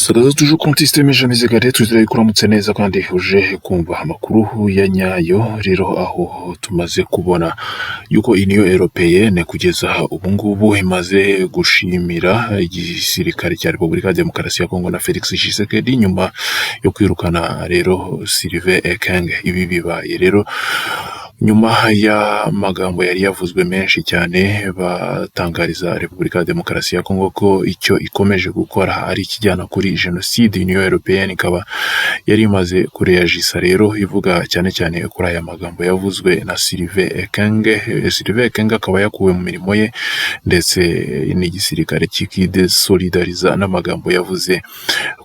Sagaza tuje contiste jamais égaré, twizere ko uramutse neza kandi uje kumva amakuru ya nyayo. Rero aho tumaze kubona yuko Union Européenne kugeza ubu ngubu imaze gushimira igisirikare cya Repubulika ya Demokarasi ya Kongo na Felix Tshisekedi nyuma yo kwirukana rero Sylvain Ekenge. Ibi bibaye rero nyuma y'amagambo yari yavuzwe menshi cyane, batangariza Repubulika ya Demokarasi ya Kongo ko icyo ikomeje gukora ari ikijyana kuri jenoside. Union Européenne ikaba yari imaze kureyagisa rero, ivuga cyane cyane kuri aya magambo yavuzwe na Sylvain Ekenge. Sylvain Ekenge akaba yakuwe mu mirimo ye, ndetse n'igisirikare kikidesolidariza n'amagambo yavuze.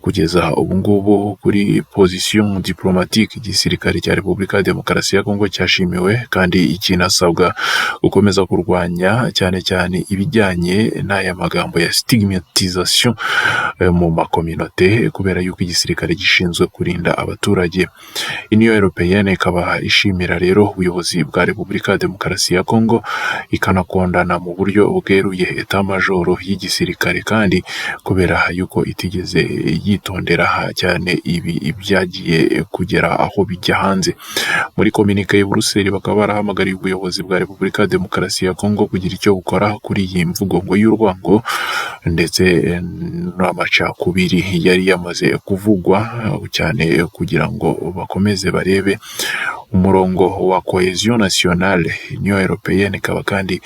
Kugeza ubu ngubu, kuri position diplomatique, igisirikare cya Repubulika ya Demokarasi ya Kongo cyashimiwe kandi kinasabwa gukomeza kurwanya cyane cyane ibijyanye n'aya magambo ya stigmatisation mu makominote, kubera yuko igisirikare gishinzwe kurinda abaturage. Union Européenne ikaba ishimira rero ubuyobozi bwa Repubulika ya Demokarasi ya Kongo, ikanakondana mu buryo bweruye état-major y'igisirikare, kandi kubera yuko itigeze yitondera cyane ibi byagiye kugera aho bijya hanze. Muri communiqué y'i Buruseli, bakaba barahamagariye ubuyobozi bwa Repubulika ya Demokarasi ya Kongo kugira icyo bukora kuri iyi mvugo ngo y'urwango ndetse n'amacakubiri yari yamaze kuvugwa cyane, kugira ngo bakomeze barebe umurongo wa cohésion nationale. Union Européenne ikaba kandi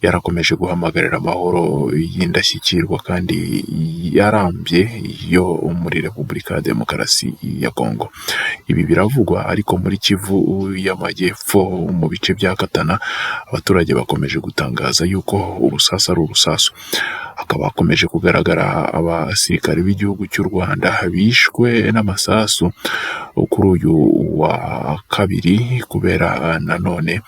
yarakomeje guhamagarira amahoro y'indashyikirwa kandi yarambye yo muri Repubulika ya Demokarasi ya Kongo. Ibi biravugwa, ariko muri Kivu y'Amajyepfo, mu bice bya Katana, abaturage bakomeje gutangaza yuko urusasu ari urusasu. Hakaba hakomeje kugaragara abasirikare b'igihugu cy'u Rwanda bishwe n'amasasu kuri uyu wa kabiri, kubera nanone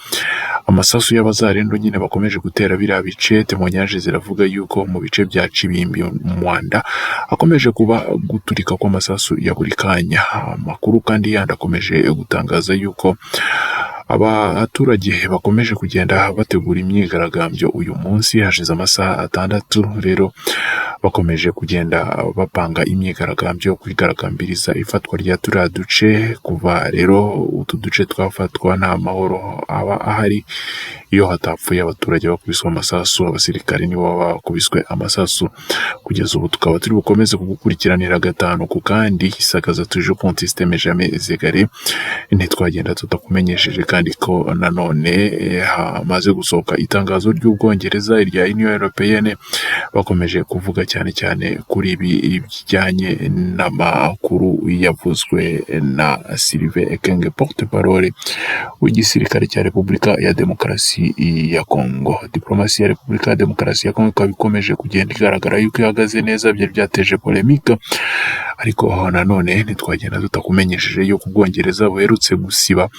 amasasu y'abazarendo nyine bakomeje gutera biriya bice. Témoignages ziravuga yuko mu bice bya Cibimbi, Mwanda, hakomeje kuba guturika kw'amasasu ya buri kanya. Amakuru kandi yandi akomeje gutangaza yuko abaturage bakomeje kugenda bategura imyigaragambyo uyu munsi. Hashize amasaha 6 rero bakomeje kugenda bapanga imyigaragambyo yo kwigaragambiriza ifatwa rya turiya duce. Kuva rero utu duce twafatwa, nta mahoro aba ahari iyo hatapfuye abaturage bakubiswe amasasu. Abasirikare nibo baba bakubiswe amasasu. Kugeza ubu tukaba turi bukomeze kugukurikiranira gatanu ku kandi. Isakaza tuje contiste mais jamais égaré. Ntitwagenda tutakumenyesheje kandi ko nanone hamaze gusohoka itangazo ry'Ubwongereza, irya Union Européenne, bakomeje kuvuga cyane cyane kuri ibi bijyanye n'amakuru yavuzwe na Sylvain Ekenge, porte parole w'igisirikare cya Repubulika ya Demokarasi ya Kongo. Diplomasi ya Repubulika ya Demokarasi ya Kongo ikaba ikomeje kugenda igaragara yuko ihagaze neza. Byari byateje polémique, ariko nanone ntitwagenda tutakumenyesheje yuko Ubwongereza buherutse gusiba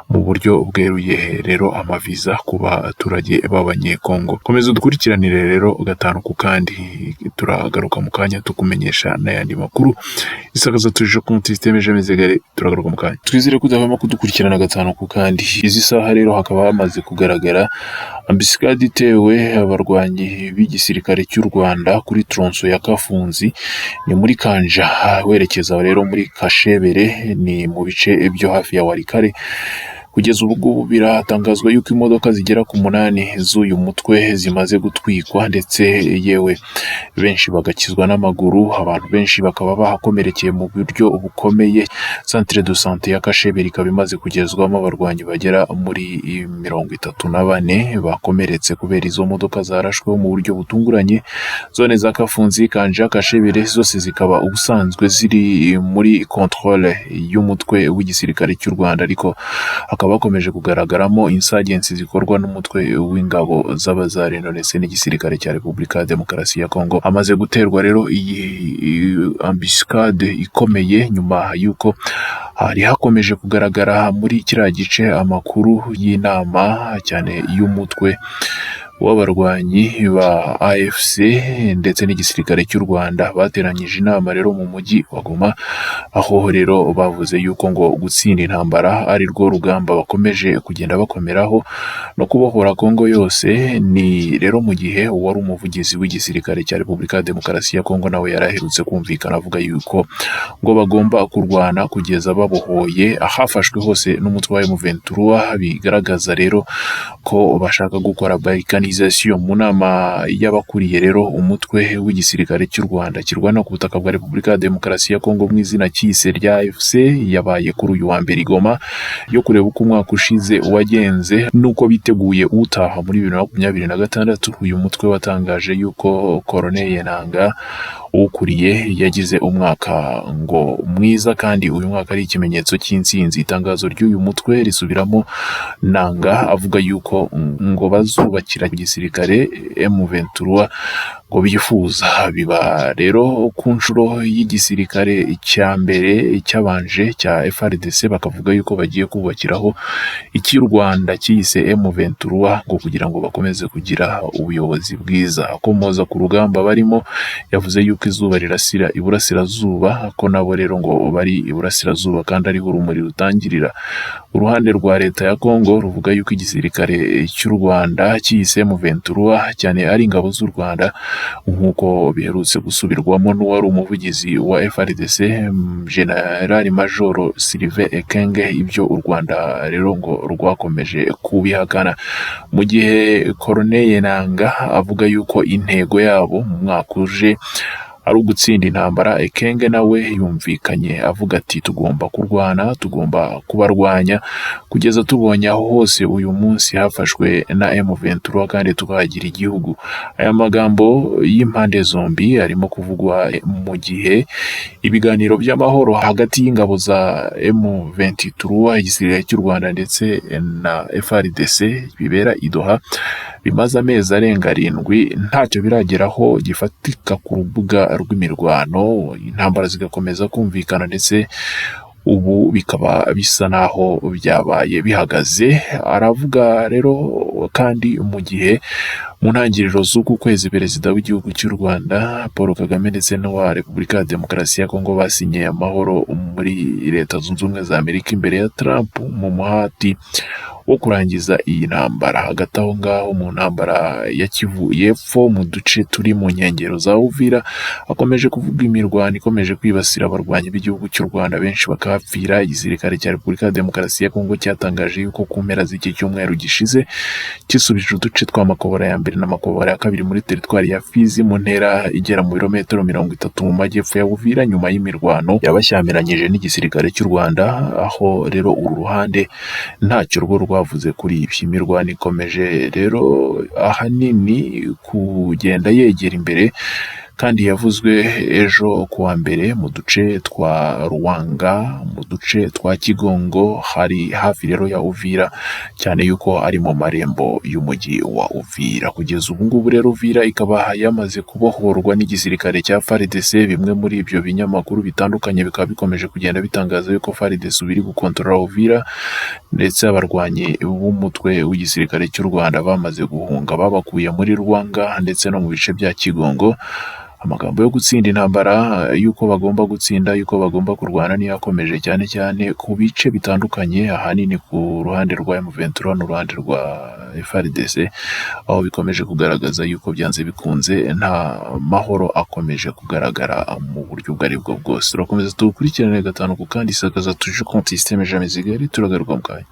mu buryo bweruye rero amaviza ku baturage b'Abanyekongo. Komeza udukurikiranire rero gatanu ku kandi, turagaruka mu kanya tukumenyesha n'ayandi makuru. Isakaza tuje contiste mais jamais égaré, turagaruka mu kanya. Twizere ko udahwema kudukurikirana gatanu ku kandi. Izi saha rero hakaba hamaze kugaragara embuscade itewe abarwanyi b'igisirikare cy'u Rwanda kuri tronçon ya Kafunzi, ni muri Kanja werekeza rero muri Kashebere, ni mu bice byo hafi ya Walikale. Kugeza ubu ngubu biratangazwa yuko imodoka zigera ku 8 z'uyu mutwe zimaze gutwikwa, ndetse yewe benshi bagakizwa n'amaguru, abantu benshi bakaba bahakomerekeye mu buryo bukomeye. Centre de santé ya Kashebere ikaba imaze kugezwamo abarwanyi bagera muri 34 bakomeretse kubera izo modoka zarashweho mu buryo butunguranye. Zone za Kafunzi, Kanja, Kashebere zose zikaba ubusanzwe ziri muri contrôle y'umutwe w'igisirikare cy'u Rwanda, ariko hakaba hakomeje kugaragaramo insurgency zikorwa n'umutwe w'ingabo z'Abazarendo ndetse n'igisirikare cya Repubulika ya Demokarasi ya Kongo. Hamaze guterwa rero iyi embuscade ikomeye nyuma y'uko hari hakomeje kugaragara muri kiriya gice amakuru y'inama cyane y'umutwe w'abarwanyi ba AFC ndetse n'igisirikare cy'u Rwanda bateranyije inama rero mu mujyi wa Goma, aho rero bavuze yuko ngo gutsinda intambara ari rwo rugamba bakomeje kugenda bakomeraho no kubohora Kongo yose. Ni rero mu gihe uwari umuvugizi w'igisirikare cya Repubulika ya Demokarasi ya Kongo nawe yari aherutse kumvikana avuga yuko ngo bagomba kurwana kugeza babohoye ahafashwe hose n'umutwe wa M23, bigaragaza rero ko bashaka gukora balkanisation. Mu nama y'abakuriye rero umutwe w'igisirikare cy'u Rwanda kirwana ku butaka bwa Repubulika ya Demokarasi ya Kongo mu izina cyise rya AFC yabaye kuri uyu wa mbere i Goma, yo kureba uko umwaka ushize wagenze n'uko biteguye utaha muri 2026. Uyu mutwe watangaje yuko Corneille Nangaa uwukuriye yagize umwaka ngo mwiza kandi uyu mwaka ari ikimenyetso cy'intsinzi. Itangazo ry'uyu mutwe risubiramo Nangaa avuga yuko ngo bazubakira igisirikare M23 ngo bifuza. Biba rero ku nshuro y'igisirikare cya mbere cyabanje cya FARDC, bakavuga yuko bagiye kubakiraho icy'u Rwanda cyiyise M23 ngo kugira ngo bakomeze kugira ubuyobozi bwiza. Akomoza ku rugamba barimo, yavuze yuko izuba rirasira iburasirazuba, ko nabo rero ngo bari iburasirazuba kandi ariho urumuri rutangirira. Uruhande rwa leta ya Kongo ruvuga yuko igisirikare cy'u Rwanda cyiyise M23 cyane ari ingabo z'u Rwanda, nk'uko biherutse gusubirwamo n'uwari umuvugizi wa FARDC General Major Sylvain Ekenge. Ibyo u Rwanda rero ngo rwakomeje kubihakana, mu gihe Corneille Nangaa avuga yuko intego yabo mu mwaka uje ari ugutsinda intambara. Ekenge nawe yumvikanye avuga ati: "Tugomba kurwana, tugomba kubarwanya kugeza tubonye aho hose uyu munsi hafashwe na M23 kandi tukahagira igihugu." Aya magambo y'impande zombi arimo kuvugwa mu gihe ibiganiro by'amahoro hagati y'ingabo za M23, igisirikare cy'u Rwanda ndetse na FARDC bibera i Doha bimaze amezi arenga 7 ntacyo birageraho gifatika ku rubuga rw'imirwano, intambara zigakomeza kumvikana ndetse ubu bikaba bisa naho byabaye bihagaze. Aravuga rero kandi mu gihe mu ntangiriro z'uku kwezi perezida w'igihugu cy'u Rwanda Paul Kagame ndetse n'uwa Repubulika ya Demokarasi ya Kongo basinyiye amahoro muri Leta Zunze Ubumwe za Amerika imbere ya Trump mu muhati wo kurangiza iyi ntambara. Hagati aho ngaho mu ntambara ya Kivu y'Epfo, mu duce turi mu nkengero za Uvira, hakomeje kuvuga imirwano ikomeje kwibasira abarwanyi b'igihugu cy'u Rwanda, benshi bakahapfira. Igisirikare cya Repubulika ya Demokarasi ya Kongo cyatangaje yuko ku mpera z'iki cyumweru gishize kisubije uduce twa Makobora ya mbere na Makobora ya kabiri muri teritwari ya Fizi, mu ntera igera mu birometero 30 mu majyepfo ya Uvira, nyuma y'imirwano yabashyamiranyije n'igisirikare cy'u Rwanda, aho rero uru ruhande ntacyo rwo rwavuze kuri ibi. Imirwano ikomeje rero ahanini kugenda yegera imbere kandi yavuzwe ejo kuwa mbere mu duce twa Ruwanga, mu duce twa Kigongo, hari hafi rero ya Uvira, cyane yuko ari mu marembo y'umujyi wa Uvira. Kugeza ubu ngubu rero Uvira ikaba yamaze kubohorwa n'igisirikare cya FARDC. Bimwe muri ibyo binyamakuru bitandukanye bikaba bikomeje kugenda bitangaza yuko FARDC ubu iri gukontorora Uvira, ndetse abarwanyi b'umutwe w'igisirikare cy'u Rwanda bamaze guhunga babakuye muri Rwanga ndetse no mu bice bya Kigongo. Amagambo yo gutsinda intambara, y'uko bagomba gutsinda, y'uko bagomba kurwana, niyo akomeje cyane cyane ku bice bitandukanye, ahanini ku ruhande rwa M23 n'uruhande rwa FARDC, aho bikomeje kugaragaza yuko byanze bikunze nta mahoro akomeje kugaragara mu buryo ubwo aribwo bwose. Turakomeza tuwukurikirane gatanu ku kandi. Isakaza tuje konti système jamais zigari, turagaruka mu kanya.